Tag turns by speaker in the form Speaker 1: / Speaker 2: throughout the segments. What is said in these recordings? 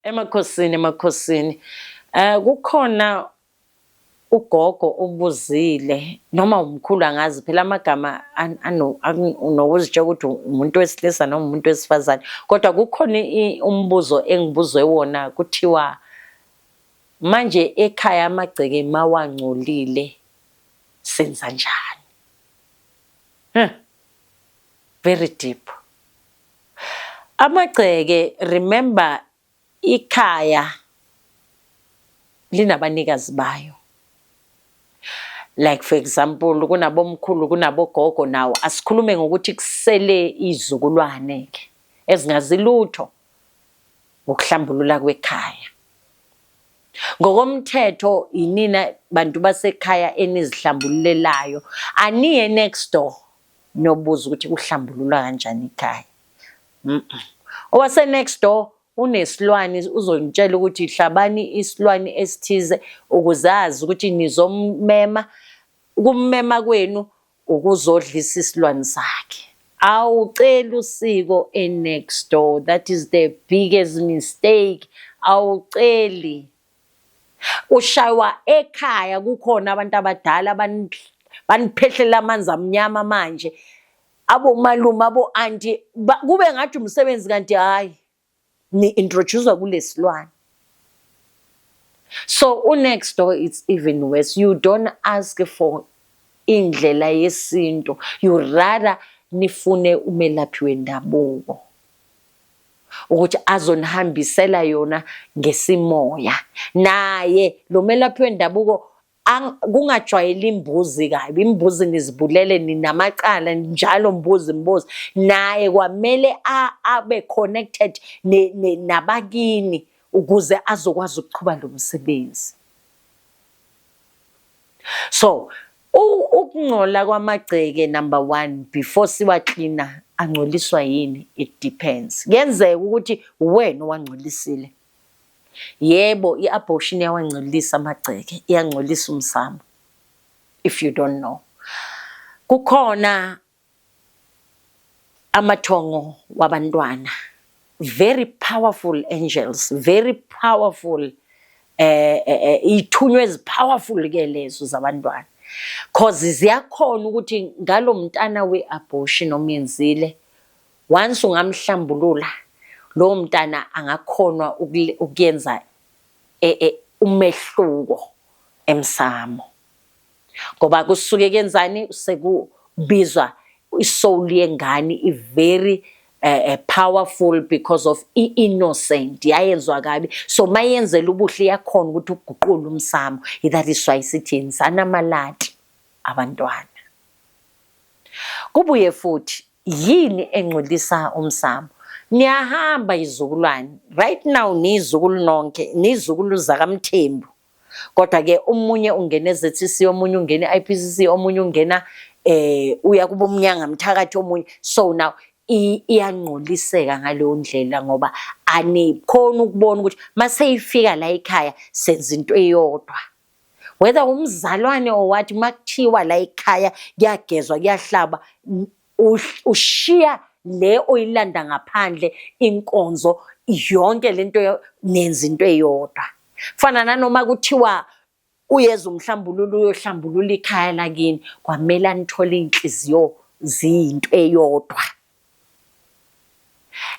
Speaker 1: Emakhosini, emakhosini. Kukhona ugogo obuzile noma umkhulu, angazi phela amagama unokuzitshela ukuthi umuntu wesilisa noma umuntu wesifazane, kodwa kukhona umbuzo engibuzwe wona, kuthiwa manje ekhaya amagceke mawangcolile senza njani? Huh. Very deep. Amagceke, remember, ikhaya linabanikazi bayo. Like for example, kunabomkhulu, kunabogogo. Nawo asikhulume ngokuthi kusele izizukulwane ke ezingazi lutho ngokuhlambulula kwekhaya. Ngokomthetho inina bantu basekhaya enizihlambululelayo, aniye next door nobuza ukuthi kuhlambululwa kanjani ikhaya. Owase next door unesilwane, uzonitshela ukuthi hlabani isilwane esithize ukuze azi ukuthi nizommema, ukummema kwenu ukuzodlisa isilwane sakhe. Awuceli usiko e-next door, that is the biggest mistake. Awuceli, ushaywa ekhaya, kukhona abantu abadala baniphehlela amanzi amnyama manje, abomalume, abo-anti, kube ngathi umsebenzi, kanti hhayi, ni-introduce kulesilwane. So u-next door, it's even worse. You don't ask for indlela yesintu, you rather nifune umelaphi wendabuko ukuthi azonihambisela yona ngesimoya. Naye lo melaphi wendabuko kungajwayeli imbuzi kabi, imbuzi nizibulele, ninamacala njalo, mbuzi mbuzi. Naye kwamele abe connected nabakini ukuze azokwazi ukuqhuba lo msebenzi. So ukungcola kwamagceke, number one, before siwaklina, angcoliswa yini? It depends. Kuyenzeka ukuthi wena owangcolisile. Yebo, i-abortion iyawangcolisa amagceke, iyangcolisa umsamo, if you don't know. Kukhona amathongo wabantwana, very powerful angels, very powerful, ithunywa ezi-powerful ke lezo zabantwana, cause ziyakhona ukuthi ngalo mntana we-abortion omyenzile, once ungamhlambulula lowo mntana, angakhonwa ukuyenza umehluko emsamo, ngoba kusuke kenzani, sekubizwa i-soul yengane, i-very powerful because of i-innocent, yayenzwa kabi. So mayenzela ubuhle, iyakhona ukuthi uguqule umsamo. That is why sithi yenzani amalati abantwana. Kubuye futhi, yini engcolisa umsamo? Niyahamba izukulwane, right now nizukulu nonke, nizukulu zakaMthembu, kodwa ke omunye ungena e-ZCC, omunye ungena e-IPCC, omunye ungena uya kuba umnyanga mthakathi omunye. So now iyangcoliseka ngaleyo ndlela, ngoba anikhona ukubona ukuthi maseyifika la ekhaya senza into eyodwa, whether umzalwane or what. Makuthiwa la ekhaya kuyagezwa, kuyahlaba, ushiya le oyilanda ngaphandle, inkonzo yonke lento, nenza into eyodwa. Kufana nanoma kuthiwa uyeza umhlambululo, uyohlambulula ikhaya lakini, kwamele anithole iy'nhliziyo ziyinto eyodwa,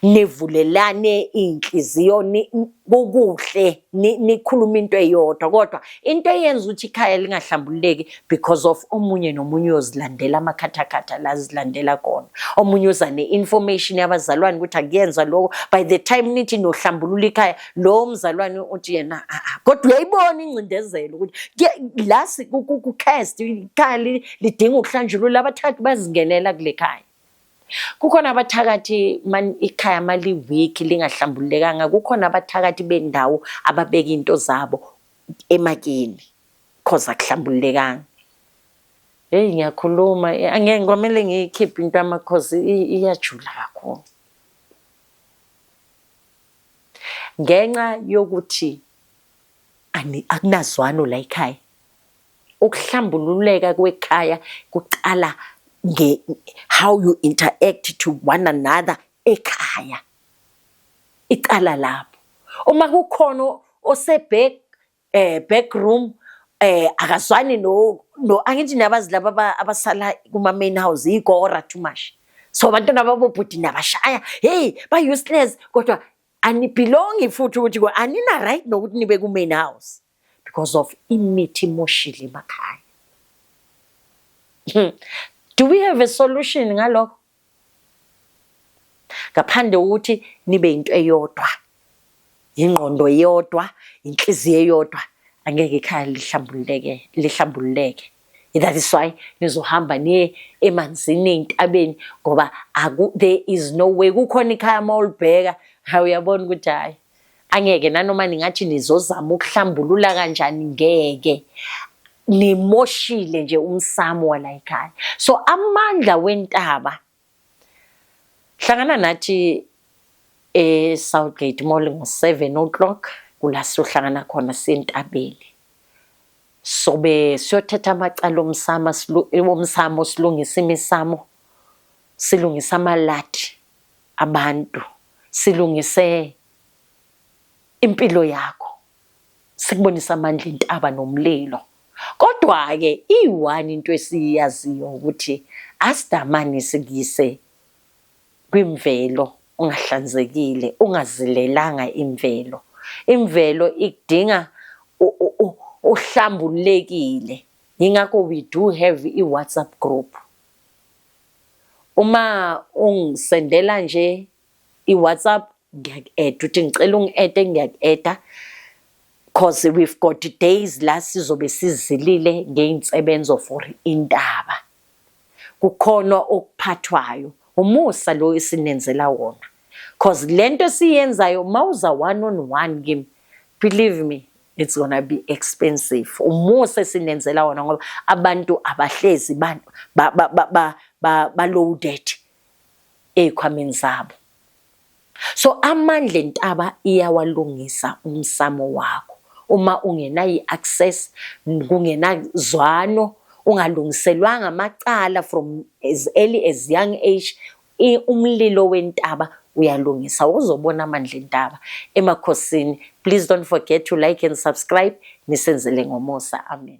Speaker 1: nivulelane iy'nhliziyo, kukuhle, nikhulume into eyodwa. Kodwa into eyenza ukuthi ikhaya lingahlambululeki, because of omunye nomunye uyozilandela amakhathakhatha la azilandela khona, omunye uza ne-information yabazalwane ukuthi akuyenza lokho. By the time nithi nohlambulula ikhaya, lowo mzalwane uthi yena, "Ah, ah," kodwa uyayibona ingcindezelo ukuthi la ku-cursed ikhaya, lidinga ukuhlanjulula. Abathathu bazingenela kule khaya. Kukhona abathakathi man, ikhaya mali-weak, lingahlambululekanga, kukhona abathakathi bendawo ababeka into zabo emakini, cause akuhlambululekanga. Heyi, ngiyakhuluma, angeke, kwamele ngiyikhiphe into yamakhosi, iyajula kakhulu. Ngenxa yokuthi akunazwano la ekhaya. Ukuhlambululeka kwekhaya kuqala nge how you interact to one another ekhaya. Icala lapho. Uma kukhona ose-back back room akazwani no angithi nabazi laba abasala kuma main house igora too much. So abantwana babobhuti nabashaya, hey, ba useless, kodwa anibelongi futhi ukuthi anina right nokuthi nibe ku main house because of imithi imoshile emakhaya. Do we have a solution ngalokho? Ngaphandle kokuthi nibe into eyodwa, ingqondo eyodwa, inhliziyo eyodwa, angeke ikhaya lihlambululeke, lihlambululeke. That is why nizohamba niye emanzini, ey'ntabeni, ngoba there is no way. Kukhona ikhaya uma ulibheka, hayi, uyabona ukuthi hhayi, angeke. Nanoma ningathi nizozama ukuhlambulula kanjani, ngeke, nimoshile nje umsamo wala ekhaya. So amandla wentaba, hlangana nathi e-Southgate Mall ngo-7 o'clock, kula siyohlangana khona sentabeni, sobe siyothetha amacala omsamo, omsamo, silungise imisamo, silungise amalati abantu, silungise impilo yakho, sikubonisa amandla intaba nomlilo. Kodwa-ke iyi-one into esiyaziyo ukuthi asidamane sikuyise kwimvelo ungahlanzekile, ungazilelanga imvelo. Imvelo ikudinga uhlambululekile. Yingakho we do have i-WhatsApp group. Uma ungisendela nje i-WhatsApp, ngiyaku-adda, uthi ngicela ungi-adde, ngiyaku-adda, cause we've got days la sizobe sizilile ngey'nsebenzo for intaba. Kukhona okuphathwayo, umusa lo esinenzela wona, cause lento esiyenzayo, mawuza one on one kimi, believe me, it's gonna be expensive. Umusa esinenzela wona, ngoba abantu abahlezi ba loaded ey'khwameni zabo. So amandla entaba iyawalungisa umsamo wakho uma ungenayo i-access, kungenazwano, ungalungiselwanga amacala from as early as young age. Umlilo wentaba uyalungisa. Uzobona amandla entaba emakhosini. Please don't forget to like and subscribe. Nisenzele ngomusa. Amen.